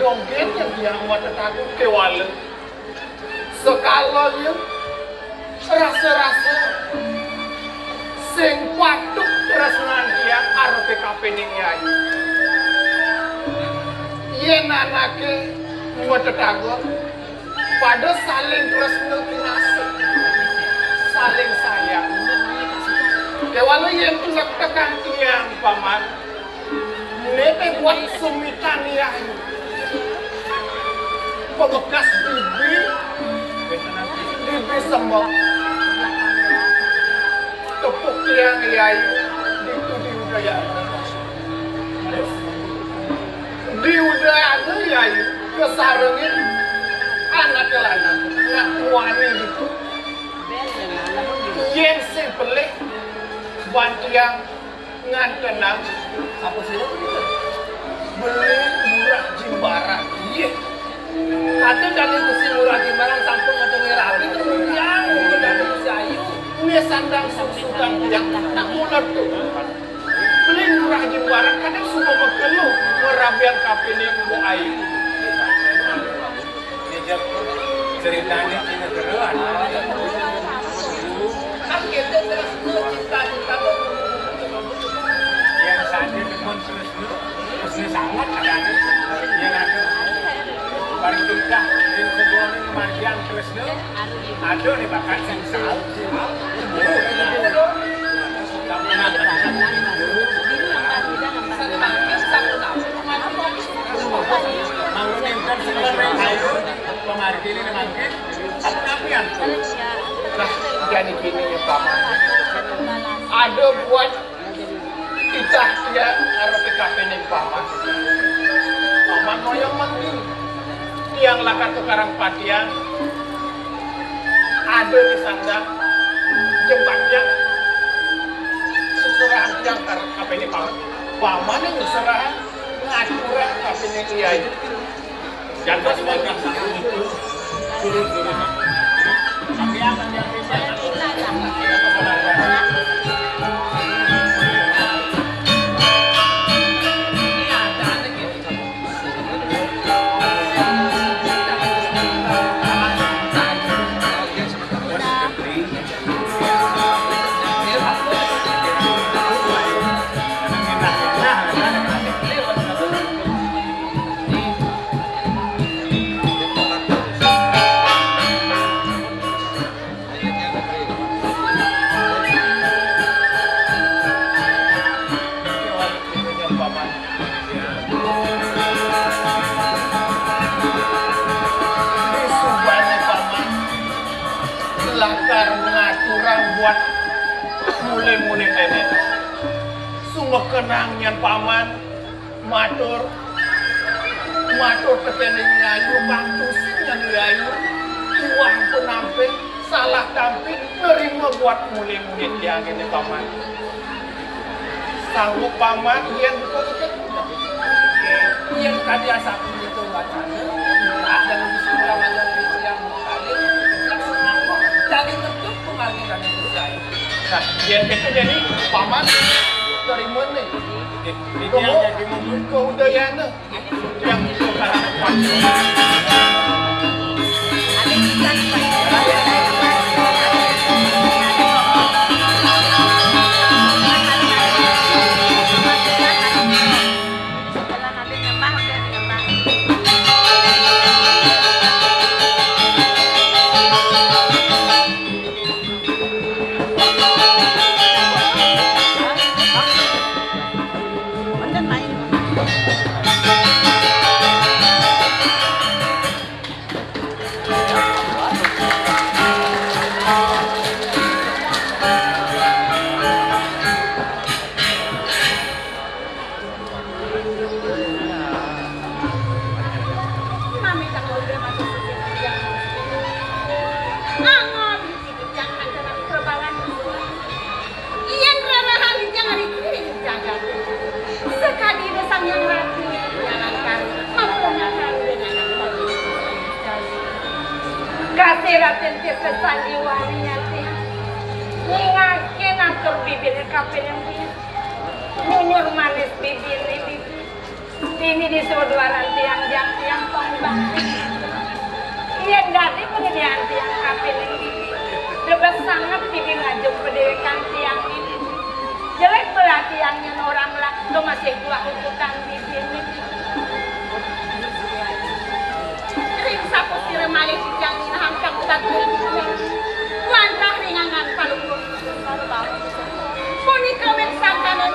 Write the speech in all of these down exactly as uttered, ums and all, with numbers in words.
Mungkin yang dia mau tetangga kewala. Sekala ya, rasa-rasa sing patut tresnan tiang arepe kapining Yayi. Yen anake matetangga, pada saling tresna kinasih, saling sayang. Kewala yen tulak tekan tiang, Paman, nete buat sumitan Yayi. Pabekas bibi, bibi semek. Tepuk tiang Yayi, ditu diudayana. Diudayana Yayi, kasarengin anake lanang, nak wani ditu. Yen sing pelih, ban tiang ngantenang, apa sih itu? Beli Ngurah Jimbaran. Iya. Kata dadi Gusti Ngurah Jimbaran sampun ngedengi rapi, terus yang udah dadi Gusti Ayu. Ini sandang susukan yang nak mulut tuh. Beli Ngurah Jimbaran kadang suka mekelu ngerabian kapining Bu Ayu. Jejak ceritane Cina Jeroan. Kan kita terus cinta-cinta. Yang sadar demen terus. Terus sangat ada. Yang ada. Paling mudah yang sebuah ini kematian terus. Aduh, nih bakal sing salah. Nah, jadi gini ya, Paman. Ada buat titah tiang arepe kapining Paman. Paman moyong mending. Tiang lakar tukarang patian. Ada di sandang jembat tiang. Seserahan tiang kar-, kapining Paman. Paman yang seserahan ngaturang kapining Yayi. Jangan sebagai turun-turun. Lakar ngaturang buat mule-mule tenet. Sumekenang nyan Paman, matur, matur tekening Yayu, bantusin nyan Yayu, iwang penampe, salah tampi, nerima buat mule-mule tiang ini, Paman. Sanggup Paman, yen buka tiket. Yen kadi asap itu wacana, ada lebih sudah banyak itu yang mengkalir, yang semua jadi bentuk pengaliran itu. Nah, yen itu jadi Paman dari mana? Itu yang jadi mundur ke Udayana. Mami tak mau dia masuk sini. Angol. Yen rarahan ijang ari kuwi jagat. Sakadi Sang Hyang Ratu nyalankan mampungakan dengan kasih Raden Tirta Sandiwani nyati. Nyingake natur bibir kaping endi. Nyunyur manis bibir bibir. Dini disuruh duaran tiang jang tiang tong bang. Yén dadi panyediaan tiang kapining bibi, debet sanget bibi ngajum padéwékan tiang ini. Jelék belah tiang nyén orang lah, lu masih buah hukutan bibi ini. Ring sapasira malih titiang nyinahang pangkat ring titiang. Wantah ring angan Palungguh. Punika wit sangkaning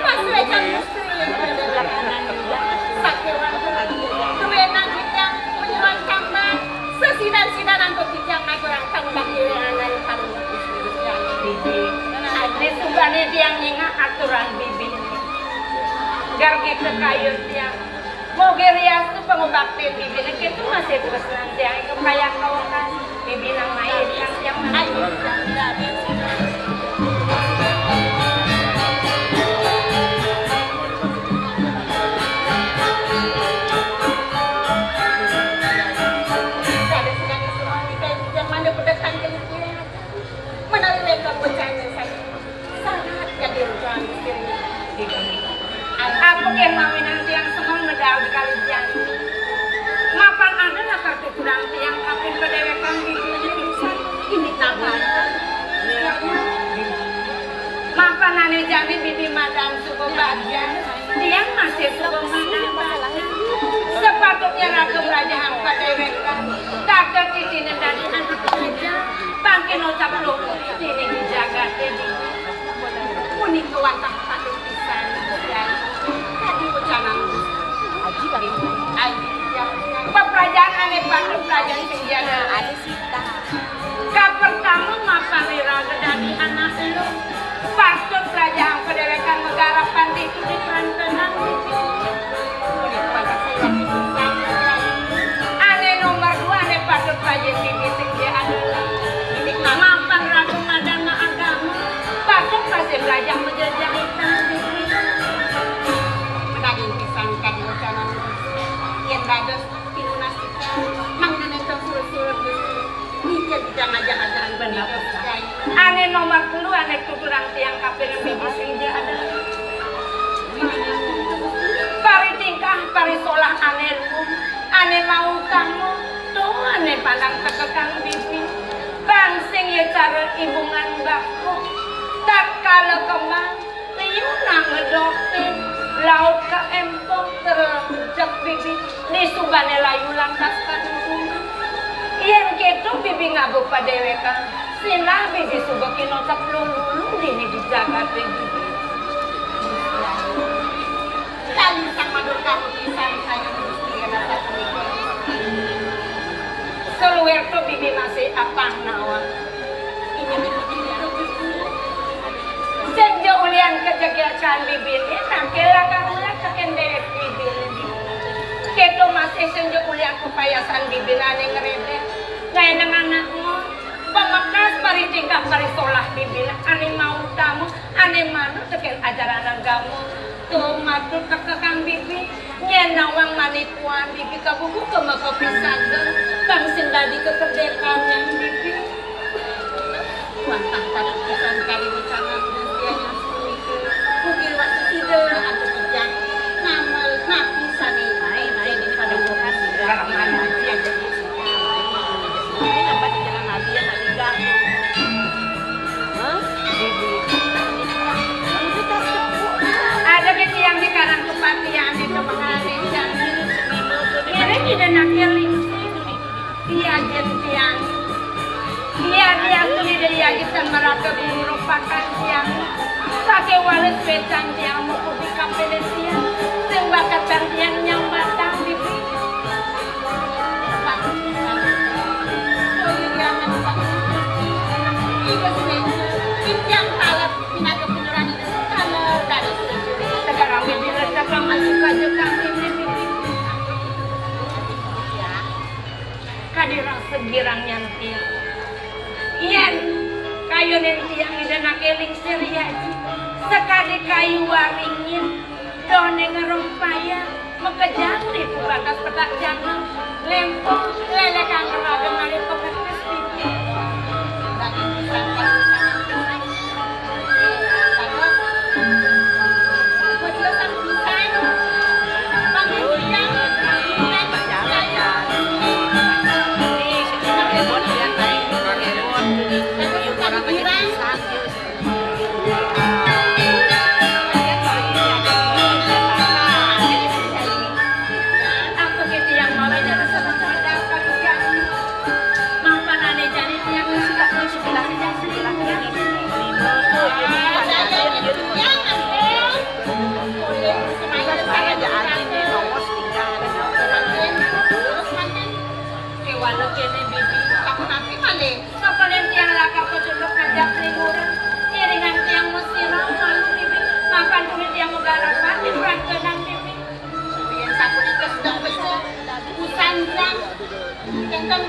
pasuécan Gusti ring panjenengan. Sakéwanten duwénang titiang panyuwun tambah sesidan-sidan antuk titiang ngaturang tambah ring angan Palungguh Gusti. Adi subané tiang nyingak aturan bibi. Gargi kekayun tiang. Mugi riastu pangubaktin bibiné kéto masih tresnan tiang ing kayang kawekas. Bibi nang main kang tiang main. Menawi wénten wacana sané sangat kadirukan Gusti. Apa ké mawinan tiang semeng medal di kali jani. Mapan ada lakar tuturan tiang kapin padéwékan bibi ini napa? Mapan ané jani bibi madan suba bagian. Tiang masih suba madan. Sepatutnya raga mrajahang padéwékan. Kakak titiné dadi anak raja. Pangkén ucap luhur dini di jagaté dini. Punika wantah patut pisan, Kyai. Kadi wecanan Gusti. Aji, Pak. Aji, ya. Peprajan ané patut prajan sing jana. Ané sita. Kapertama mapan iraga dadi anak lu. Patut prajahang padéwékan magarapan ditu di perantenan. Ané nomor dua, ané patut pajin bibi sing adalah mapan raga madan agama, patut masih belajar menjejak ikan bibi. Menagih pisan kadi wecanan yén dados pinunas kita, mangdané surut-surut Gusti. Nika kita ngajak-ajakan bener. Ané nomor telu, ané tuturang tiang kaping minggu sing adalah paritingkah, parisolah ané luung, ané mautama, tuh ané pandang tekekang bibi. Bang sing ya cara ibungan bako. Tatkala kemang, liu nang ngedokin, laut ka empong terjek bibi, di subané layu lantas kaduhungan. Yén kéto bibi ngaba padéwékan, sinah bibi suba kinocap lululu dini di jagaté bibi. Kali sang madur kamu pisan kaya Gusti rasa punika. Saluir to bibi masih apang nawang. Senja ulian kajegekan bibiné, nangkil lakar ulah tekén déwék bibiné. Kéto masih senja ulian kepayasan bibiné ané ngredek. Ngaénang anakmu, pamekas paritingkah parisolah bibiné, ané mautama, ané manut tekén ajaran agama. Tuh, matur teka kang bibi. Nyén nawang manikuan bibi kabubuh kemaka pisaga, kang sing dadi kekedékan nyang bibi. Wantah patut pisan kari wecanan Gusti Ayu Sumika. Mugi wasi sida antuk ijang ngamel napi sané lain-lain pada bukan sida. Ini apa di jalan nabi ya tadi gak? Ada ke tiang di Karang Kepatihan di Kemakaran Rijang. Ini tidak nakil. Iya, jen tiang. Iya, iya, suli dari agitan merata guru rupakan tiang. Pakai walis wetan tiang mau kopi kafe tiang. Sing bakatan tiang nyambatan bibi. Sekarang ini letakkan masuk aja kang ini. Kadi rasa girang nyantiang. Yén kayunin tiang ida nak éling siriaji. Sekadi kayu waringin. Doné ngerempaya, makejang di batas petak jana, lempo, lelekan raga ngalih pepepes pipi. Daging pisang, daging pisang. Wajah sang pisang. Jangan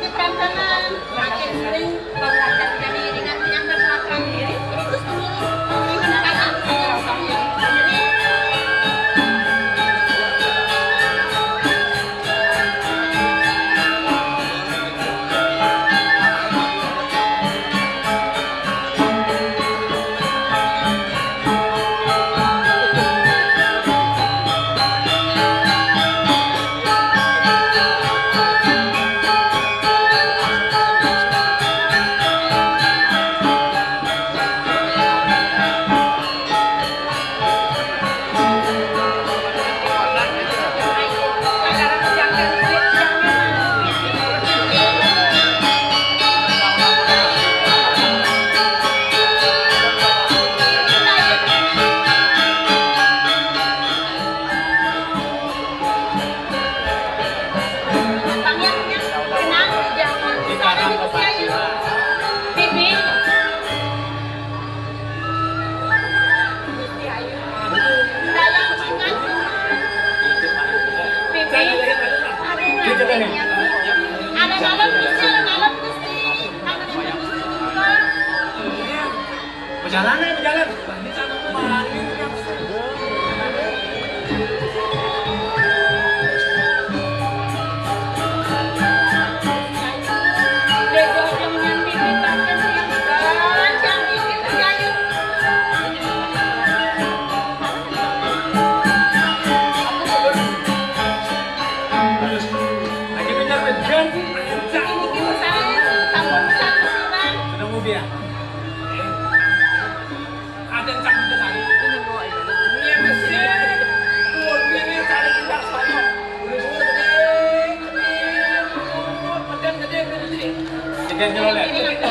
di perancangan makin sering berlatih, jadi ingat yang berlatih diri terus menerus memberikan kasih sayang. Berjalan ya, berjalan. Ini sama kemarin. Lagi ngejar-ngejar. Ini kita saya tambah satu orang. Sudah mau biar. Ada yang cakep itu kan? Ini mau aja. Ini yang kecil. Tuh, ini, ini cari kita sebanyak. Udah semua gede, kecil, tuh, badan gede, gede, gede. Gede, gede.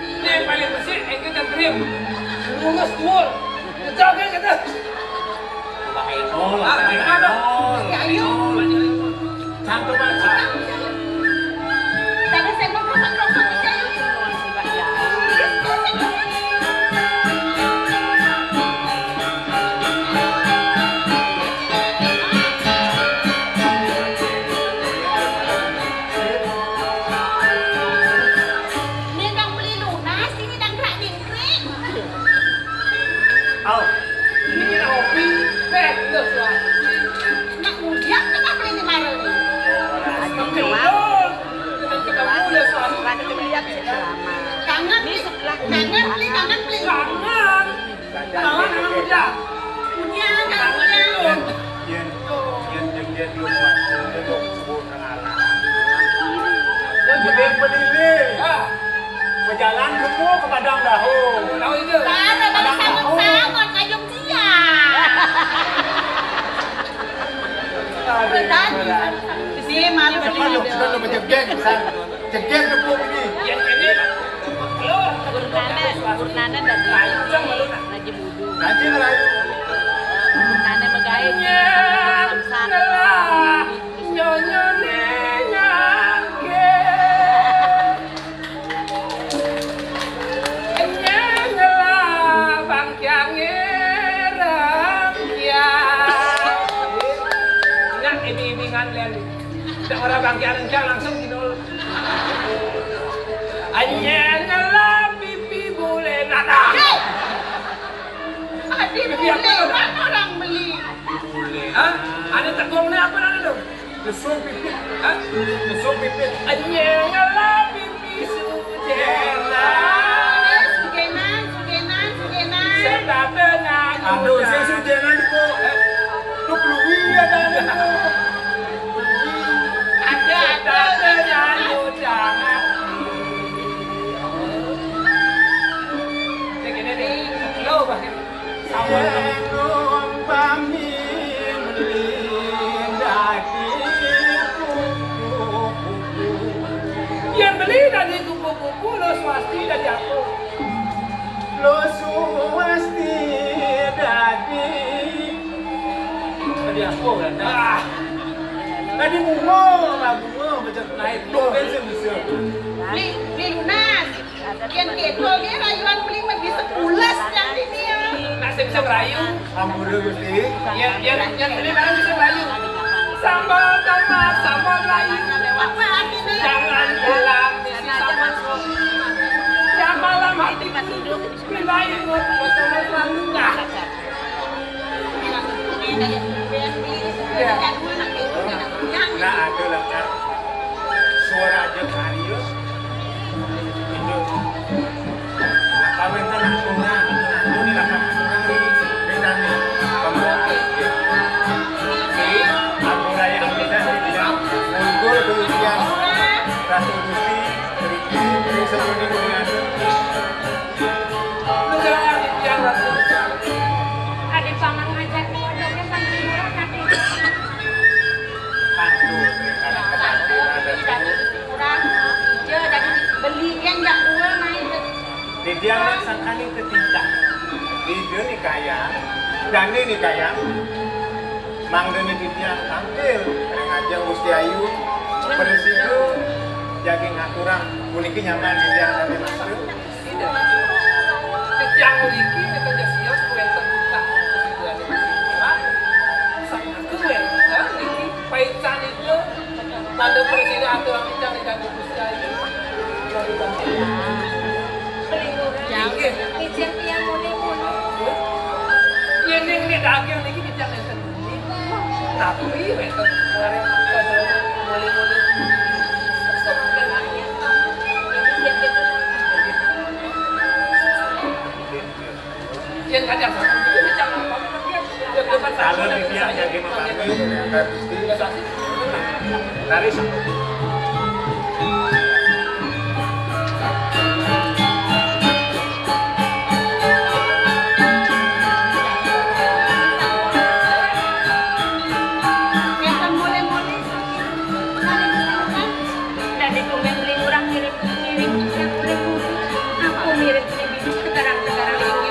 Ini yang paling besar, yang kita krim. Lurus, tuh. Kejar, kejar, kejar. Ayo. Cangkem aja. Ini dang beli lunas, ini dang gerak dingkring. Au. Ini kita kopi, teh, udah suara. Nak mudian kita beli di mana nih? Ayo, coba. Kita ketemu udah suara. Lagi lihat sih lama. Kangen nih, kangen beli, kangen beli. Kangen. Kangen sama mudian. Mudian, kangen mudian. Yen, yen, yen, yen, lu kuat, lu sebut. Jadi penilai. Ah. Berjalan semua ke Padang Dahung. Tahu itu? Padang Dahung. Sama-sama, ngayung dia. Aduh, tadi. Ini malu. Sudah lo, sudah lo, jegeg, San. Jegeg tepuk ini. Yang ini, keluar. Gurnana, Gurnana dari lagi budu. Lagi ngerayu. Gurnana megain. Samsat. Nyonyone nyangke. Nyangela bangkiange rengkiang. Nak ibi-ibingan lian. Dak ora bangkian rengkiang langsung gitu. Nyangela pipi bule nada. Adi bule kan orang beli. Hah? Ada tegong ni apa nada tu? Lesung pipit. Hah? Lesung pipit. Anyela pipi sujena. Sujenan, sujenan, sujenan. Serta tengah. Aduh, saya sujenan tu. Tu pelui ada ni. Ada, ada. Serta tengah. Cek ini ni. Lo, Bang. Sama. Renung pami melindaki kupu-kupu. Yang beli dari kupu-kupu, lo swasti dari aku. Lo swasti dari. Dari aku kan? Ah. Tadi bunga, lah bunga macam naik. Lo kan sebisa. Beli, beli lunas. Yang kedo dia rayuan beli mah bisa pules yang ini ya. Nak saya bisa merayu. Ampun, Gusti. Ya, ya, yang ini mana bisa merayu. Sambal tomat, sambal Melayu. Jangan pulang di sambal. Yang malam hatiku, bila ingat masalah selalu. Nah. Ya. Nah, ada lah, Kak. Suara aja kari, ya. Itu. Nah, kawin kan aturan, aturan. Ini lah, Kak, aturan di desa nih. Pemerintah. Jadi, aku raya aku bisa di bidang unggul kesucian. Ratu Gusti, Riki, Riki, Riki, Riki. Adi paman ngajak kodoknya sambil murah kaki. Pantul, kadang-kadang ada. Kurang, iya, jadi beli yang nggak dua main. Di dia mah sangkani ketiga. Di dia nih kaya, dan ini nih kaya. Mangdene titiang tampil ring ajeng Gusti Ayu, prasida jagi ngaturang puniki nyaman titiang sami matur. Titiang mriki enten sios wenten titah prasida ring Gusti Ngurah, sapunika wenten niki paican ida tanda prasida aturang titiang ring Gusti Ayu. Inggih. Titiang tiang muni-muni. Yen ning daging niki titiang enten. Tapi wénten bareng pada mulih-mulih. Yen kadang sampun gitu, jangan apa-apa. Kalau dia jadi membantu, dari Dadi tumben beli murah mirip, mirip yang udah kudu. Aku mirip sekarang-sekarang ini.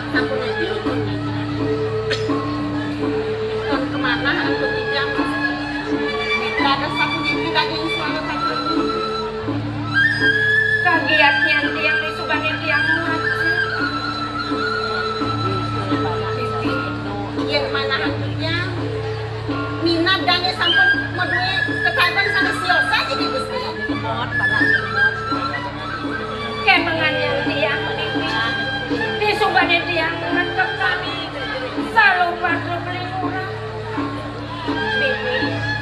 Sampun adi. Pun kemana angkut titiang? Dados sapuniki daging suara kaki. Kagiat nyan tiang disubani tiang muat. Yen manah angkut tiang, minab dane sampun madue ketaban sanes siosan iki, Gusti. Kemengan nyan tiang niki. Disubane tiang nekep kami. Salubatra beli murah. Bibi,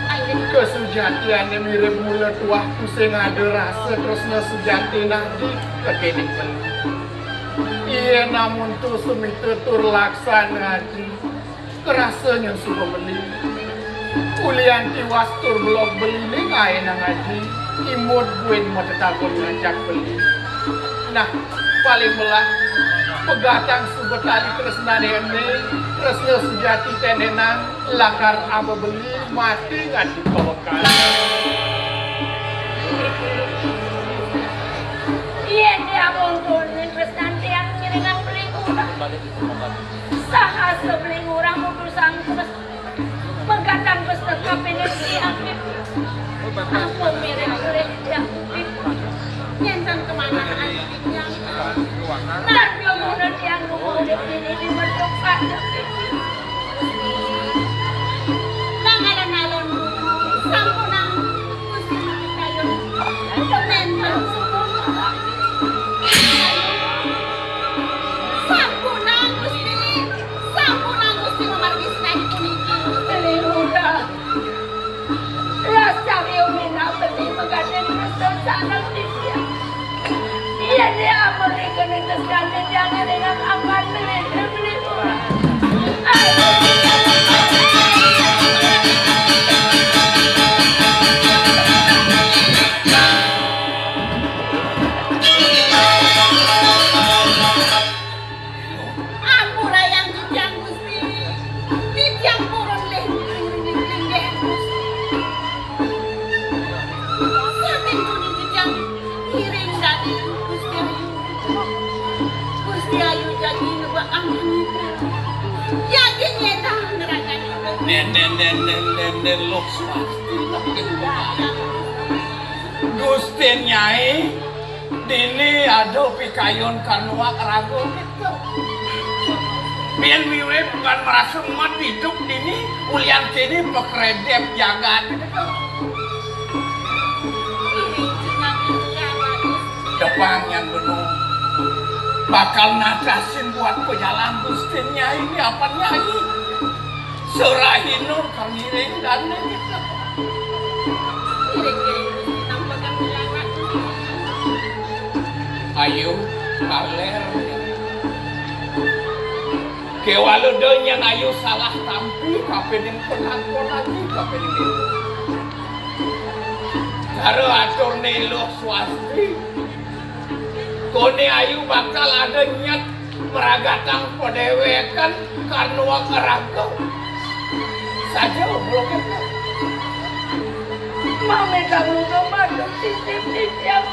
ayo. Kasujatiane mirib mula tuah tusing ada rasa tresna sujati nadi kekedik beli. Iya namun tu semita tur laksana adi. Kerasa nyan suba beli. Ulian tiwas tur belog beli ning aenang adi. Imut buin matetagon ngajak beli. Nah, paling melah pegatang suba tali tresnane ene, tresna sujati tenenang, lakar aba beli mati ngadi pawekan. Yen dia muntun tresnan tiang ngiringang beli ngurah. Saha beli ngurah mutusang tresna. Pegatan pustaka piniki aktif. Ampun mirip kulit yang aktif. Nyenten kemana anak yang. Nah, dia muda tiang nunggu di sini di bentuk saja. Nang alon-alon sampunang Gusti Mati Kayun. Kementan suku. Sampunang Gusti. Sampun Gusti mamargi sinadi puniki. Beli Ngurah. Las cari umina beli menggadin Kristen sanang titiang. Iya dia amun ikut itu sekali jangan dengan aman beli beli Ngurah. Nénén, nénén, nénén, Luh Swasti. Gustin Nyai, dini ada pikayun kanuak raga kita. Bién wiwit bukan merasa mat hidup dini, ulian kini pakredep jagat kita. Depang yang benar. Bakal natasin buat pejalan Gustin Nyai ini apa Nyai? Serahina ka ngiring dané. Ayu, kaler. Kéwala da nyén ayu salah tampi, kapining penakon lagi, kapining itu. Cara atur né Luh Swasti. Koné ayu bakal ada nyet meragatang padéwékan karna raga. Saja, mula kéto. Mami kamu kepada sisip-sisip.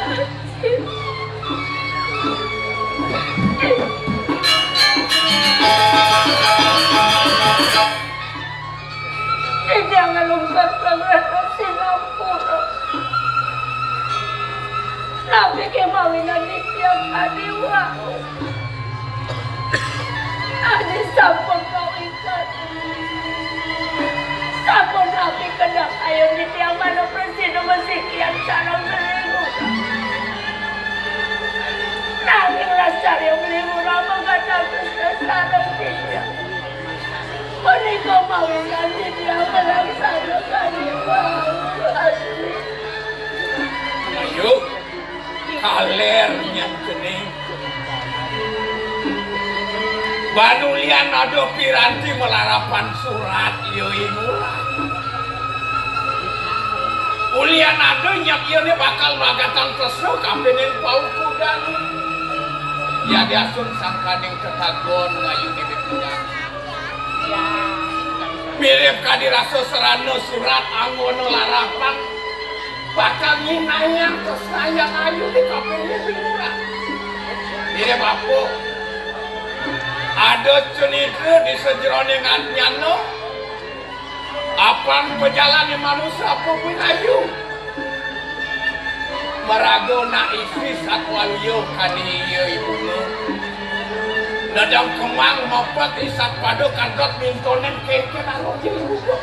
Titiang nglungkar pangrantos sinampura. Napi ké mawinan titiang kadi wau? Adi sampun kawitan. Sampun napi kedah kayun titiang manapi prasida masikian sareng Beli Ngurah. Nanging lascarya Beli Ngurah mangkanan tresna sareng titiang. Punika mawinan titiang malaksana kadi wau. Ayu, kaler nyén cening. Ban ulian ada piranti malarapan surat, ya, Ing Ngurah. Ulian ada nyén ia né bakal magatang tresna kapining paukudan. Yadiastun sangkaning tetagon ngayuné pepindang. Mirip kadi rasa sarana surat anggona larapan bakal nginayang tresna Hyang Ayu di kapining Ing Ngurah. Mirip apa? Ada cenitra di sajeroning nyana. Apan pajalané manusa apa pinayu? Maraga nak isi satwaluya kadi iya ibuna. Nedeng kemang mepet isat pada kantot mintonen kénkén aroja ibuga.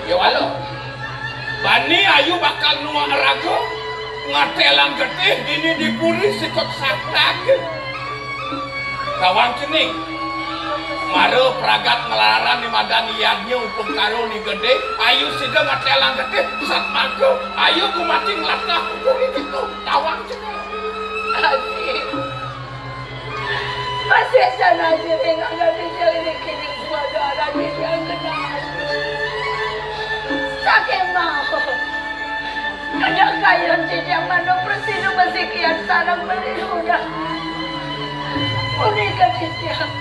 Ya wala. Bani ayu bakal nuak raga, ngetélang getih dini di puri sikut saktag. Tawang cening. Mara pragat nglararan di madan yadnya upakara ni gedé, ayu sida ngetélang getih, satmaka ayu gumanti nglatah puri kéto. Tawang cening. Aji. Masih sana aji ring angga titiang ring kining suada aran titiang genah. Saking mau. Kedah kayun titiang manapi prasida masikian sareng Beli Ngurah. Punika titiang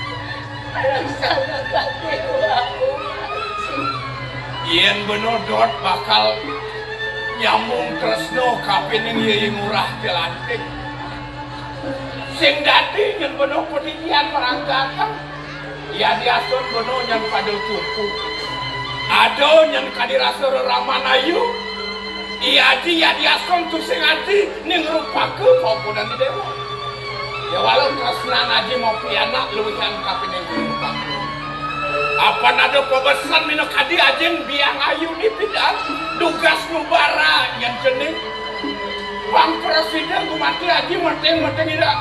malaksana kadi wau. Yén bena dot bakal nyambung tresna kapining Ing Ngurah Tilantik. Sing dadi nyén bena patigihan marangkatang. Yadiastun bena nyén pada cupu. Ada nyén kadi rasa reraman ayu. I aji yadiastun tusing aji ning rupaka paukudan déwa. Ya wala tresnan aji mapianak luwihan kapining rupaka. Apan ada pabesan minakadi ajin biang ayu ni pidan dugas nubara nyén cening. Pang prasida gumanti aji meting-meting ira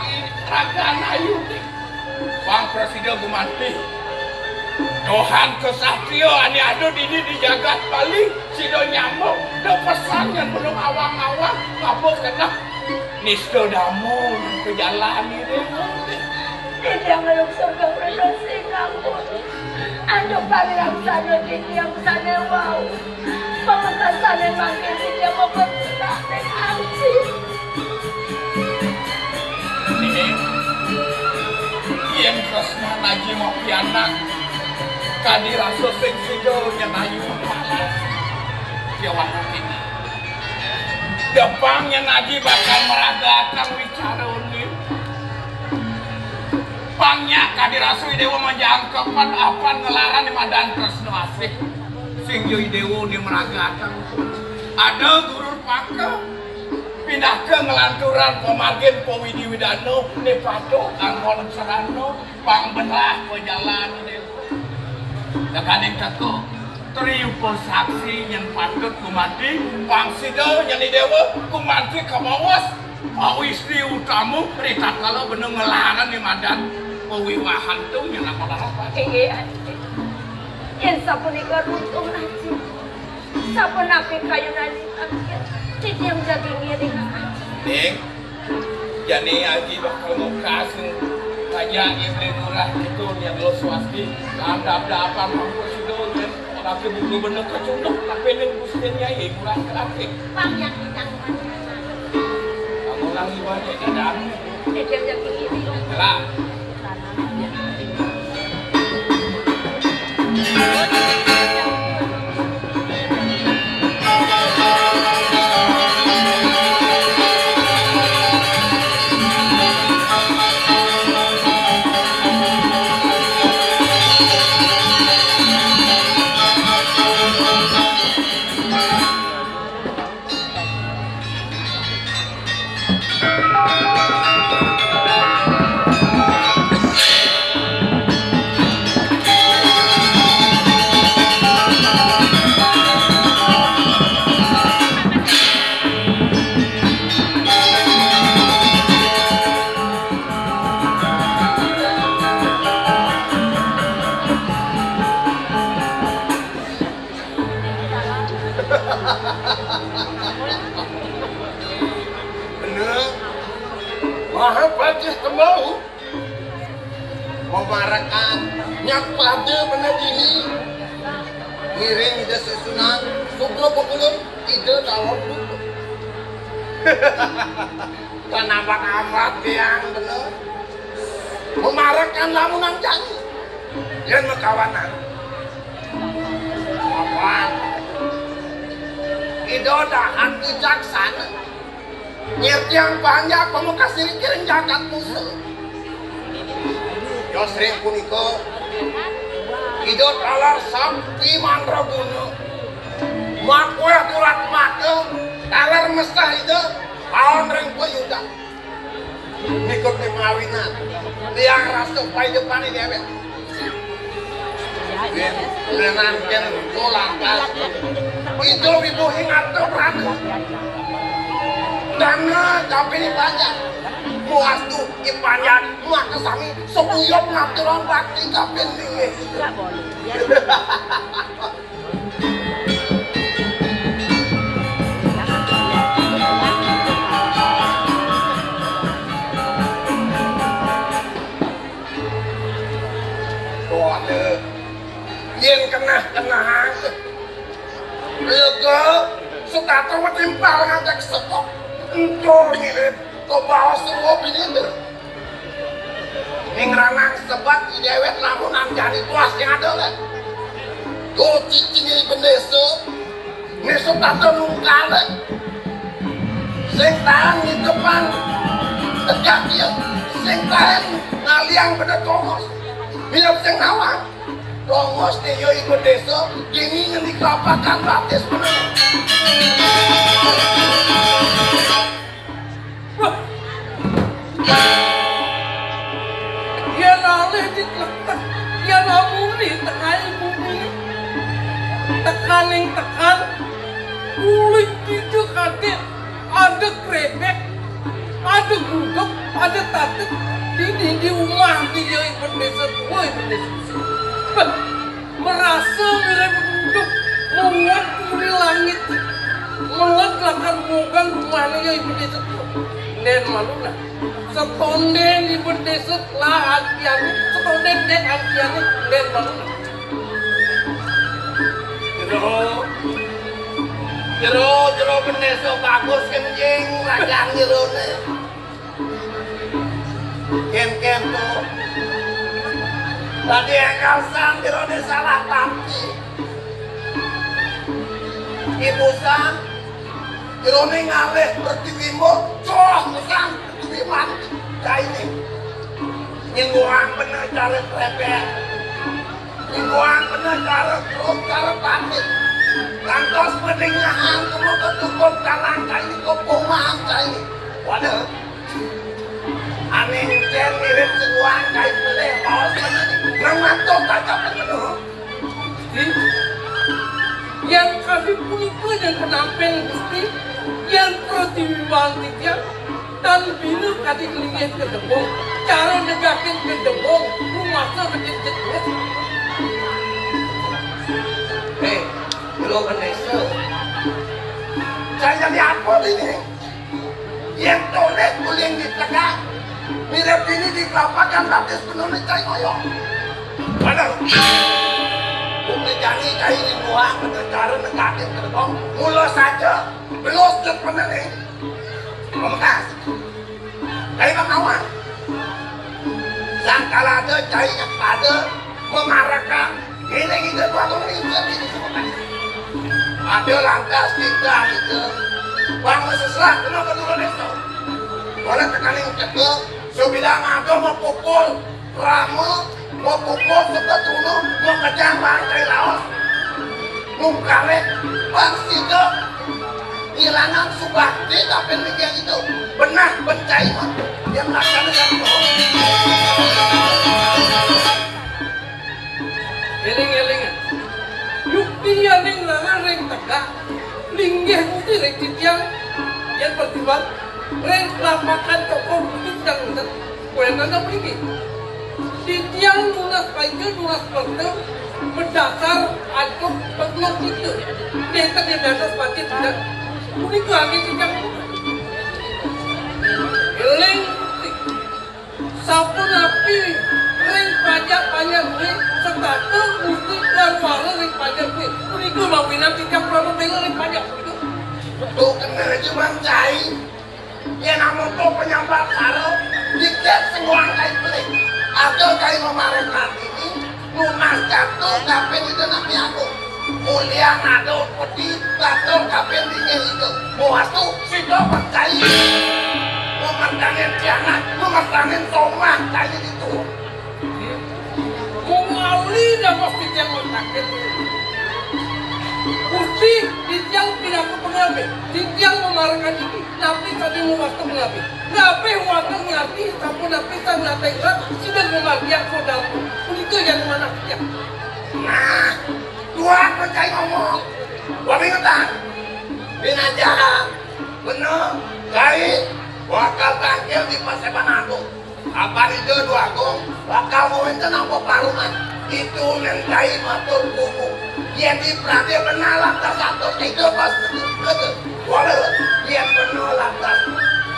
ragan ayu ni. Pang prasida gumanti. Tohan kesatria ané ada dini di jagat Bali, sida nyambung, da pesan nyén belum awang-awang, apa keneh nista dama nyén pejalan ini. Ida ngeluk surga berdosi ngampun. Antuk parilaksana titiang sané wau. Pamekasané mangkin titiang mapeputak ring aji. Ning, yén tresnan aji mapianak, kadi rasa sing sida nyén ayu palas. Kéwala dini. Depang nyén aji bakal maragatang wicarané. Pang nyak kadi rasu I Déwa majangkepan apan nglarang né madan tresna asih. Sing ja I Déwa né maragatang. Ada guru paka. Pinaka nglanturang pamargin pawidi-widana né patuh anggon sarana pang benah pajalan I Déwa. Tekaning teka, Tri Upasaksi nyén patut gumanti, pang sida nyén I Déwa gumanti kabaos pawistri utama ritatkala bena nglarang né madan pawiwahan tu nyén apa. Inggih, Aji. Yén sapunika runtung, Aji. Sapunapi kayunanipun, titiang jagi ngiring, Aji. Ning, jani Aji bakal ngukas, ngajak Ibu Lurah kéto nyegel swasti. Andap-andapan ampun sida, nyén laki bulu bena kacunduk, tapi ning Gusti Nyai Lurah Kelakih. Pang yang kita. Kamu lagi banyak dadang. Titiang jagi ngiring. Lah. Bener. Mahapatih Tembau. Mamarekan nyak pada bener dini. Ngiring Ida Sesuunan, sugra pakulun, Ida Dalem Dukuh. Tan abang amat tiang bener. Mamarekan lamunan jani. Yén makawanan. Papan. Ida dahat wicaksana. Nyertiang panjak pamekas diri kiring jagat musuh. Yos ring punika. Ida taler sakti mandraguna. Makuéh durat mata, taler mesah Ida, paon ring payudan. Mikut ning mawinan. Tiang rasa paidepané déwék. Yén lenan kén ento lantas. Ida wibuhing arta prana. Dana tapi I Panjak. Muastu I Panjak makasami sebuyut ngaturang bakti kaping linggih. Tuh, ada. Yén kenah-kenahang. Lega, Sutata matimpal ngantek sepok. Ento mirip kabaos rupa bini. Ning ranang sebet I déwék lamunan jani tuas sing ada, lé. Tuh cicingé bendésa. Né Sutata nungkal, lé. Sing taén nitepang tegak ia. Sing taén ngaliang beda tongos. Mirip sing nawang. Tongos né ia ibu désa, dini ngendi kelapakan batis bener. Wah. Yén alih di tletek, yén amuni tengahing bumi. Tekaning tekan, ulih dija kadén, ada krébék, ada gudeg, ada tatet, di, di, di umah dia ibu désa tua, ibu désa besar. Beh, Merasa mirip unduk, mungut turi langit. Meled lakar mogang rumahné ya ibu désa. Ndén malu nah. Setondén ibu désa lah antiané, setondén ndén antiané, ndén malu nah. Jero, jero, jero bendésa bagus kenjing, rajang jeroné. Kén-kén to. Dadi énggal sang jeroné salah tampi. Ibu sang jeroné ngalih pertiwi mo, coh sang pertiwi man. Jainé. Nyenggoang bener cara krepek. Nyenggoang bener cara keruk, cara patit. Lantas pedingahan kamu ketukup dalam kain kepungan kain. Waduh. Aneh, cen mirip sebuah kain pelih, paus bener. Nang matok tak dapat penuh. Gusti, yang kami punika yang penampen Gusti, yang pertiwi wanti tiang, tan bina kadi linggih ke debong, cara negakin ke debong, rumasa sakit jetus. Hei, lo kenesa. Saya jadi apa ini? Yang toleh kuling di tengah, mirip ini di kelapakan batis penuh cai ngoyong. Benar. Bukti jani cai ini buah benar cara negatif ke debong. Mula saja, belus jet benar ni. Pemekas. Cai bang awak. Sangkala ada cai yang pada memarakan. Ini kita buat orang ini bukan ini semua kan. Ada lantas kita kita. Bang seselah kenapa turun itu? Boleh tekanin cepat. Sebilang ada mau pukul rama, mau pukul serta turun, mau kejang bang cai laos. Nungkarek bang sida. Ngilangan subakti tapi mikir itu. Benah bencai mah. Yang laksanakan. Eling-eling. Yukti aning langan ring tegak. Linggih budi ring titiang. Yang pertiwan. Ring lapakan toko budi sedang ngentet. Kuwi nang mriki. Titiang nunas paja, nunas perte, berdasar antuk paglotika. Nenten yen dados pati tidak. Punika angin titiang. Eling, sapunapi ring pajak-pajak kuwi, setata mesti lan wara ring pajak kuwi. Punika mawinan titiang prama bela ring pajak punika. Tuh kena aja bang cai. Yen amonto penyambat karo dikit semua kai pelik. Ada kai memaret hati ini, lunas jatuh tapi itu nanti aku. Mulia ada peti, batur tapi dingin itu. Muastu, sida percaya. Memertangin tiangan, memertangin somah, kai itu. Wong ali dados titiang mataken. Gusti, titiang pinaka pangabih, titiang mamarakan iki, napi sami mawasta pangabih. Napi wonten ngati, sapunapi sang nateng rat, sida ngamargiang sodalku. Punika yang manah titiang. Nah, dua percaya ngomong. Wabingetan. Binajahan. Bener. Kai, bakal tangkil di Paseban Agung. Kapan Ida Dwagung bakal ngawéntenang peparuman? Itu ngentai matur kumu. Yén di Pradé benar lantas atur Ida pas bener. Wala, yén benar lantas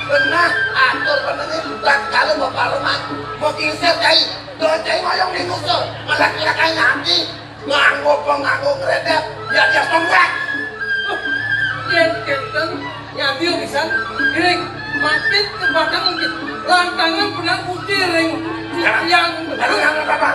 benar atur beneré tatkala peparuman. Makingsir cai, do cai ngoyong di nusul, melak-melak cai nganti. Nganggo penganggo ngredep, ya dia tombak. Yén kénten, nyadi pisan, giring, mampir ke batang bukit. Lantangan benang putih ring yang. Lalu yang apa?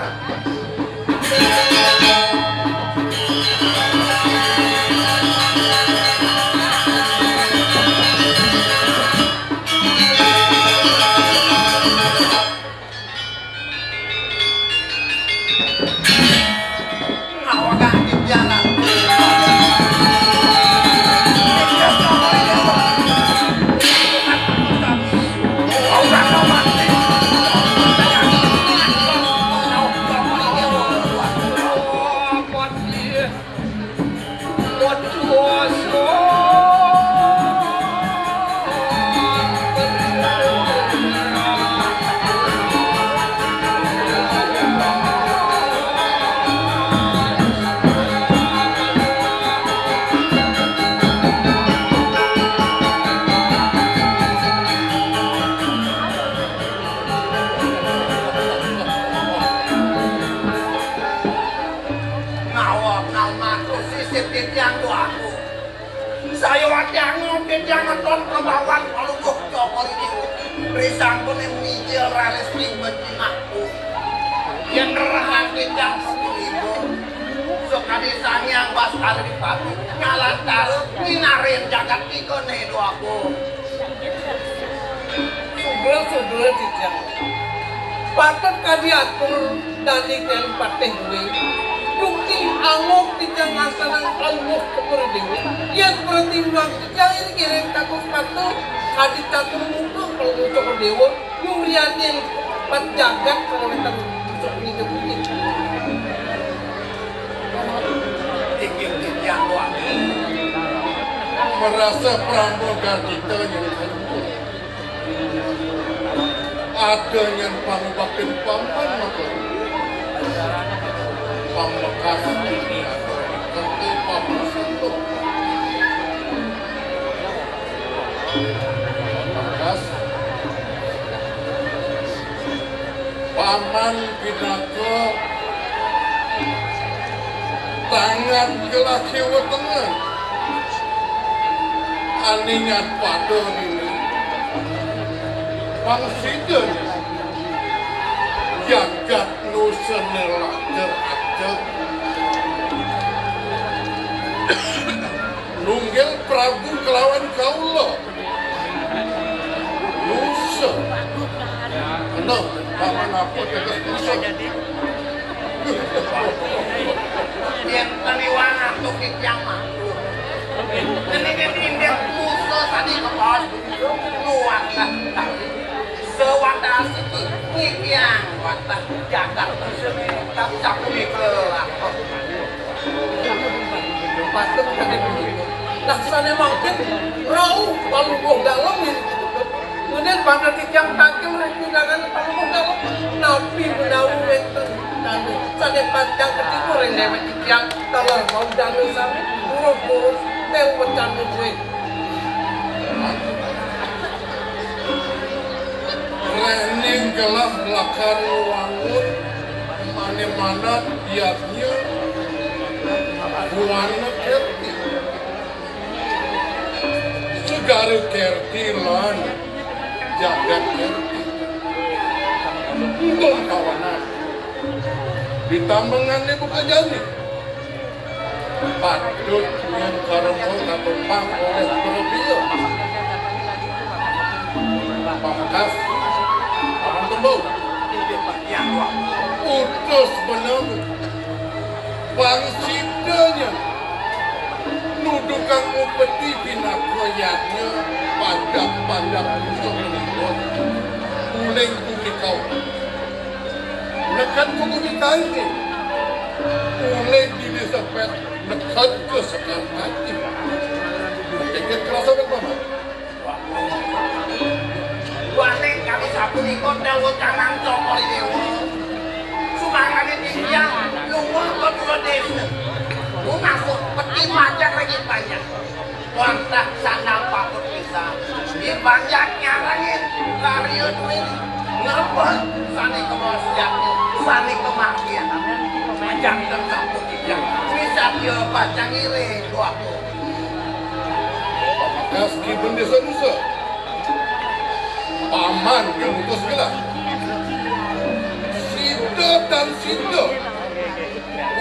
Nawa kalmaku sisip titiang doaku. Saya wacana titiang ngeton kebawan palubuh cokor ini. Risampun mijil raris ning becinakku. Yang ngerahan titiang sepuluh ribu. Sukadi Sang Hyang Bastari Pati. Ngalantara nginarin jagat tiga nih doaku. Sugel-sugel titiang. Patut kadi atur dané kén patih kuwi. Yukti anguk titiang ngantenang Palungguh Cokor Déwa. Yén pratiwiang titiang ing ngiring kados patut, kadi catur muka Palungguh Cokor Déwa, yurianing pat jagat kawitan pusuk ngidup ini. Inggih titiang wangi. Merasa pramodar kita yang ada nyan pangubaktin paman maka pambekas kenti paman santo. Pambekas paman pinaka tangan gelah kiwa tengah. Aningan pada nini. Pang sida nini. Jagat nusa nelajar aja. Nunggil Prabu kelawan kaula. Nusa. Eno, paman apa teges nusa? Yén teniwan antuk titiang matur. Niki indik nusa sané kebon. Nuwun lah. Sewatah siki titiang wantah jagat nusa. Tapi sapunika lah. Patut kadi punika. Laksané mangkin rauh Palungguh Dalem ngiring. Kemudian pada titiang tangkil ring pinangan Palungguh Dalem. Napi menawi wénten dana sané pacang katiba ring déwék titiang taler wau dana sami, urus-urus, téwék dana duit. Réning gelah lakar wangun mané manat yadnya buana kerti. Segara kerti lan jagat kerti. Untung kawanan. Ditambengan ibu kajani. Patut nyengkarengko katumpang oleh Perdia. Pamkas, Paman Tembu. Utus benemu. Pangsidanya. Nudukang upeti pinaka yadnya padak-padak musuh menikut. Uling bumi kau. Neked kudu ditangkil. Uling di desa pet, neked ke sekar mati. Keket kerasa kan, Paman? Waning kami sapunika dawa canang Cokor Dewa. Sumangane titiang lunga ke dua desa. Lumasuk peti pajak lagi banyak. Wantah sandang patut bisa. Di banyak nyarangin karya duit. Ngrebut sane kemasiatnya, sane kematian. Janten sampun titiang. Wisatya pacang ngiring, Dwaku. Pamangkas Ki Bendesa Nusa. Paman yang utus gelah. Sida tan sida.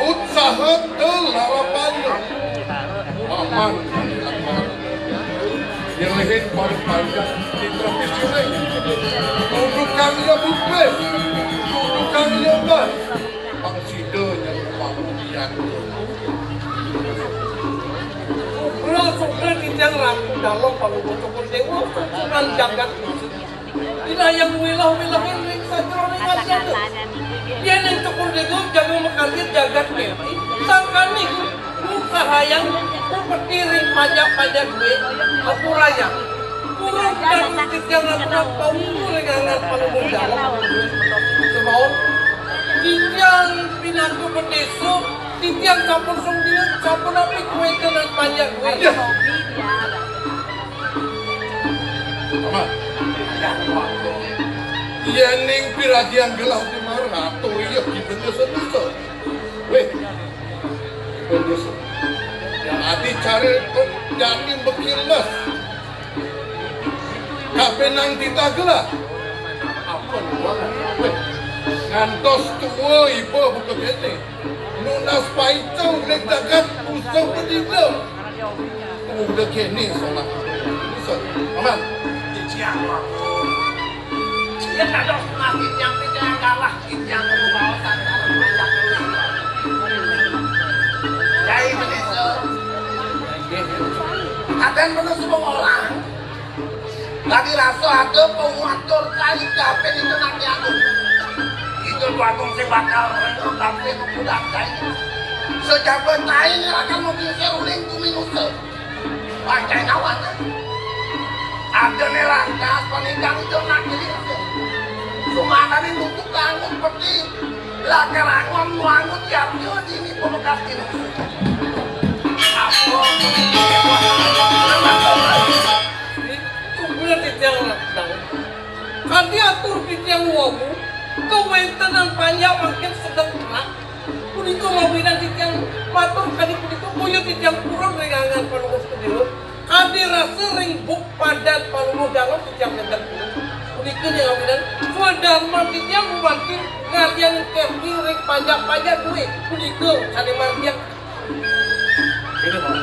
Utsaha telarapan. Paman. Nyelehin pada panjang di terapis sungai. Dudukang ya bukbes. Dudukang ya bas. Pang sida yang pamudian. Sugra, sugra titiang Ratu Dalem Palungguh Cokor Dewa, susunan jagat. Ina yang wilah-wilahin ring sajeroning ati. Yen ing Cokor Dewa jaga makarya jagat ngerti, sangkaning ngusahayang upeti ring pajak-pajak duit, apurayang. Kurang dan titiang aturang paungu ring angan Palungguh Dalem. Semaun, titiang pinaka bendesa, titiang sampun sunggihan, sapunapi kawéntenan pajak duit. Paman. Yening piragian gelah di marang atur iya Ki Bendesa Nusa. Wéh, Ki Bendesa. Adi cari kok jani bekiles. Kabéh nang titah gelah. Apa nuwun? Wéh, ngantos tua iba buka kéné. Nunas paica uling jagat usah pedina. Udah kéné salah. Usah. Paman. Titiang, Pak. Yén kados mati tiang picayang kalah, tiang kudu baosan kalah banyak. Cai Manéso. Kadén bener semua orang. Lagi rasa ada penguatur cai kapin itu nak diagung. Itu tuh agung sing bakal renggang kapin budak cai. Sejabat cai ngerakan mobil seruling kuminusa. Pancai nawan. Ada nih rangkas panikan itu nak diri. Sumana nih nutup bangun peti. Lah kerangon wangun tiap dia dini pemekas dini. Apa? Tunggulah titiang nak tahu. Kan diatur titiang wawu, kewéntenan panjak makin sedeng terang. Punika mawinan titiang matur kadi punika, boya titiang purun ring angan Palungguh Sedéwa. Kadi rasa ring buk padan Palungguh Dalem titiang nénten purun. Punika ning mawinan swadarman titiang gumanti ngardiang kerti ring panjak-panjak duwé. Punika sané margiang. Ini, Pak.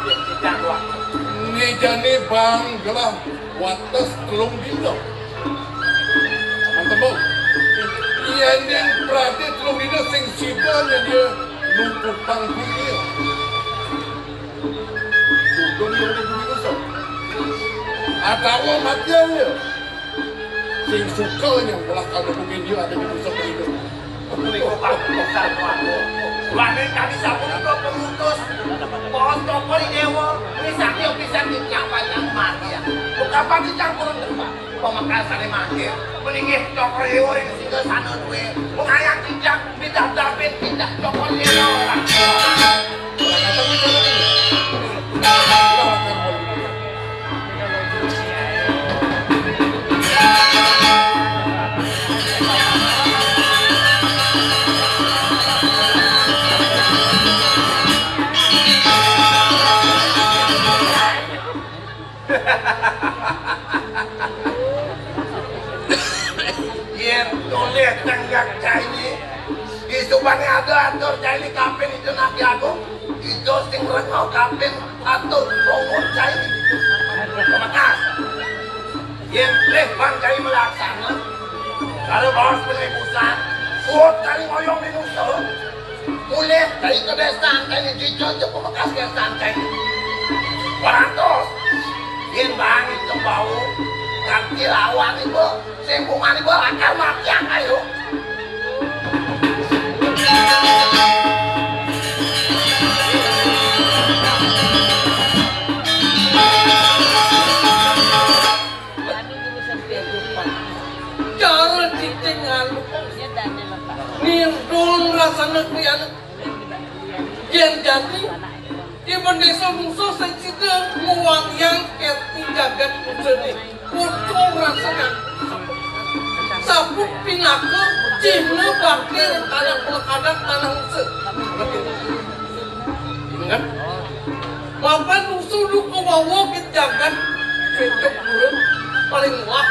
Titiang doang. Né jani bang gelah wates telung dina. Mantep, Bu. Yén yang pradé telung dina sing sida nyedia nutupang bumi. Udung yang di bumi kusut. Atawa matian ya. Sing suka yang belah kalau bumi dia ada di kusut itu. Punika paputusan, Pak. Wani kami sapunika pemutus. Pohon tokol di dewa, ini sakti pisan di campur yang mati ya. Bukan pati campur tempat. Pamekasané mangkin, meninggih cokor iwur ing singgah sana duwé. Pengayang cicak, pidah dapin, pidah cokor iwur. Yén tolih tenggak cai, isubané ada atur cai kapin itu nak diagung, itu sing rengau kapin atur rungut cai. Pemekas. Yén lih bang cai melaksana, karo baos penebusan, kuat cai ngoyong di musuh. Mulih dari kebiasaan kayak gitu, coba bekas kebiasaan kayak gitu. Warantos, yen bang itu bau, ganti lawan itu, sing bungan itu akar mati yang kayu. Cara cicing anu. Nindul rasane kuwi anu. Yen jati, Ibu Desa Musuh sing sida nguwangyang kerti jagat usene. Kucung rasane. Sapu pinaka cihna bakti tanah pelekadan tanah usene. Kan? Mapan musuh nu kawawa ket jagat Swetup Pura paling wah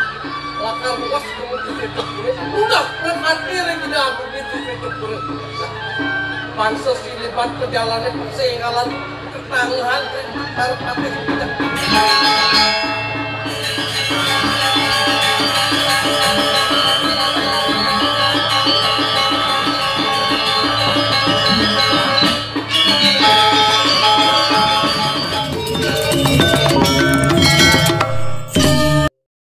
lakar luas kemu Swetup Pura. Udah berhati ring Ida Agung itu Swetup Pura. Pansa silibat pejalane persenggalan ketangguhan ring Parpatih Pecah.